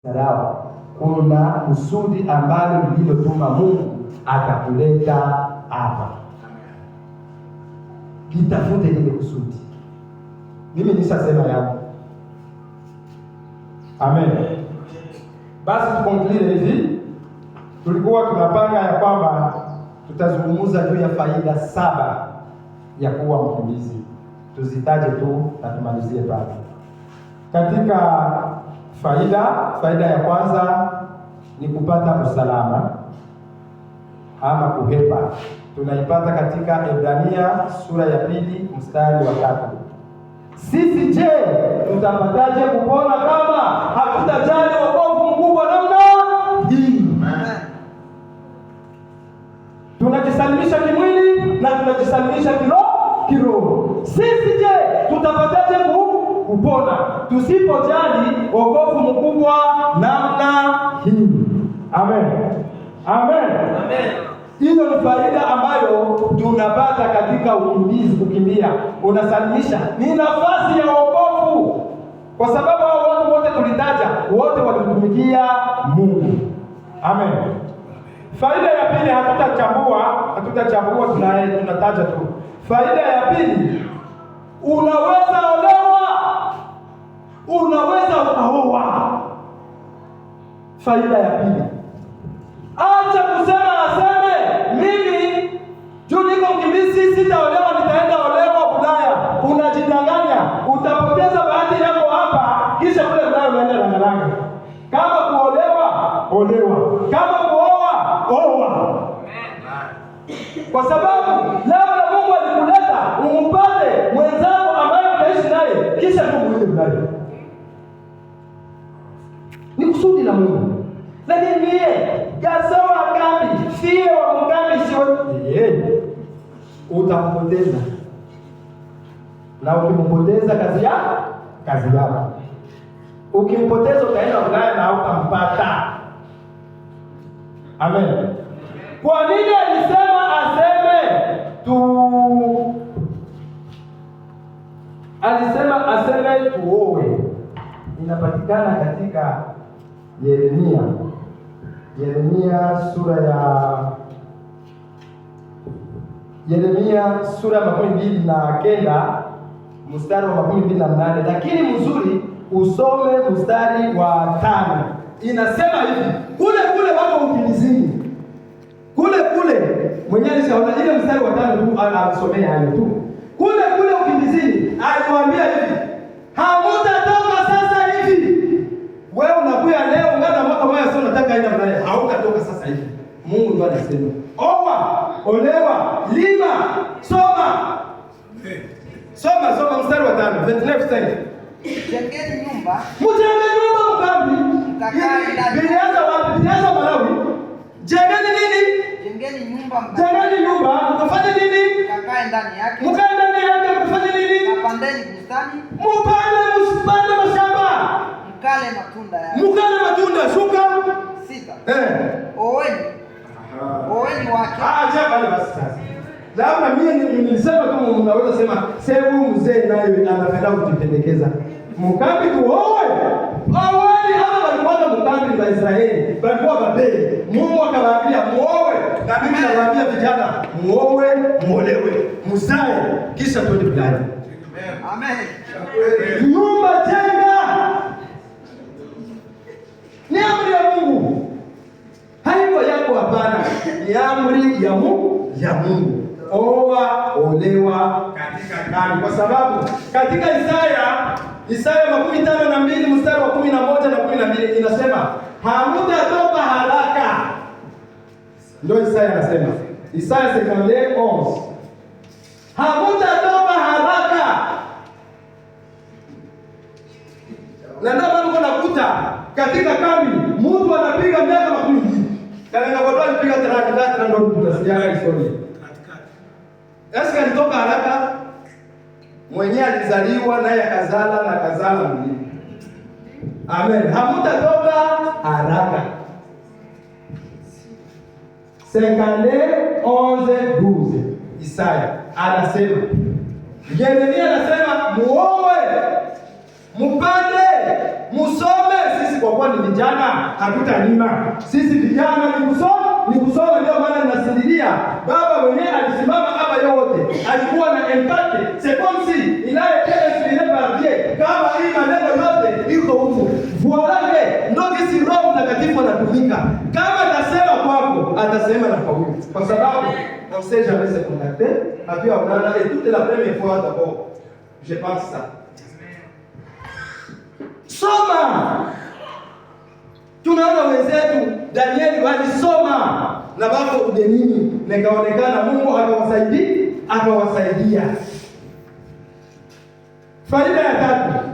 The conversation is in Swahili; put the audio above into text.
Dharau. Kuna kusudi ambalo lililotuma Mungu akakuleta hapa. Kitafute lile kusudi. Mimi nishasema yangu. Amen. Basi tuconclure hivi, tulikuwa tunapanga ya kwamba tutazungumza juu ya faida 7 ya kuwa mkimbizi. Tuzitaje tu na tumalizie pale. Katika faida ya kwanza ni kupata usalama ama kuhepa. Tunaipata katika Ebrania sura ya 2 mstari wa 3. Sisi je, tutapataje kupona kama hatutajali wokovu mkubwa namna hii? Tunajisalimisha kimwili na tunajisalimisha kiroho. Sisi je, tutapataje kupona tusipojali wokovu mkubwa namna hii? Amen. Amen. Amen. Hiyo ni faida ambayo tunapata katika ukimbizi, kukimbia. Unasalimisha ni nafasi ya wokovu, kwa sababu hao watu wote tulitaja, wote walimtumikia Mungu. Amen. Faida ya pili hatutachambua, tunataja tu. Faida ya pili, unaweza olewa, unaweza ukaoa. Faida ya pili, acha kusema aseme mimi juu niko mkimbizi sitaolewa, nitaenda olewa Ulaya. Unajidanganya, utapoteza bahati yako hapa, kisha kule Ulaya unaenda rangaranga. Kama kuolewa, olewa; kama kuoa, oa. Kwa sababu labda Mungu alikuleta umpate mwenzako ambaye utaishi naye, kisha tu muende Ulaya. Ni kusudi la Mungu. Lakini mie gaza wa kambi, sie wa mkambi, siwe utampoteza. Na ukimpoteza kazi yako, kazi yako. Ukimpoteza utaenda Ulaya na hautampata. Amen. Kwa nini alisema aseme tu? Alisema aseme tuoe. Inapatikana katika Yeremia. Yeremia sura ya Yeremia sura 29 mstari wa 28, lakini mzuri usome mstari wa 5. Inasema hivi, kule kule wako ukimbizini. Kule kule mwenyewe alishaona ile mstari wa 5 tu, alisomea hayo tu. Kule kule ukimbizini aliwaambia hivi, hamutatoka sasa hivi. Wewe unakuya leo ngana mwaka mmoja sio unataka aenda mbele, hautatoka sasa hivi. Mungu ndiye alisema. Oa, olewa, lima, soma. Soma, soma mstari wa 5, 29:5. Jengeni nyumba. Mjenge nyumba mkambi. Mkakae ndani. Vilianza wapi? Vilianza Malawi. Jengeni nini? Jengeni nyumba mkakae. Jengeni nyumba, mkafanye nini? Mkakae ndani yake. Mkae ndani yake, mkafanye nini? Mkapandeni bustani. Mupande, msipande mashamba. Mkale matunda yake. Mkale matunda, shuka. 6. Eh. Oeni. Oeni wake. Acha pale basi sasa. Labda mimi nilisema tu mnaweza sema sasa huyu mzee naye anapenda kujipendekeza. Mkambi tuoe. Awali hawa walikuwa mkambi wa Israeli, walikuwa Babeli. Mungu akawaambia muoe, na mimi nawaambia vijana muoe, muolewe, mzae kisha twende Ulaya. Amen. Nyumba jenga. Ni amri ya Mungu. Haiko yako hapana. Ni amri ya Mungu, ya Mungu. Oa, olewa katika kambi. Kwa sababu katika Isaya 52 mstari wa 11 na 12 inasema hamutatoka haraka. Ndio Isaya anasema. Isaya 52:11. Hamutatoka haraka. Na ndio maana uko nakuta katika kambi mtu anapiga miaka 20. Kana kwa alipiga 33 ndio tunasikia historia. Eske alitoka haraka? Mwenyewe alizaliwa naye akazala na akazala mwingine. Amen. Hamutatoka haraka. 52:11-12. Isaya anasema. Yeremia anasema muoe, mupande, musome. Sisi sisi kwa kuwa ni vijana hatutanyima. Sisi vijana ni kusoma, ni kusoma. Ndio maana ninasindilia baba mwenyewe alisimama hapa yote, alikuwa na impact, c'est comme si il a été inspiré par Dieu, kama hii maneno yote iko huku. Voilà que ndio kisi Roho Mtakatifu anatumika. Kama atasema kwako, atasema na kwa huyu, kwa sababu on sait jamais se contacter. Hatuyaonana et toute la première fois d'abord, je pense ça. Soma. Tunaona wenzetu Danieli walisoma na bako ugenini, nikaonekana Mungu akawasaidia, akawasaidia. Faida ya tatu,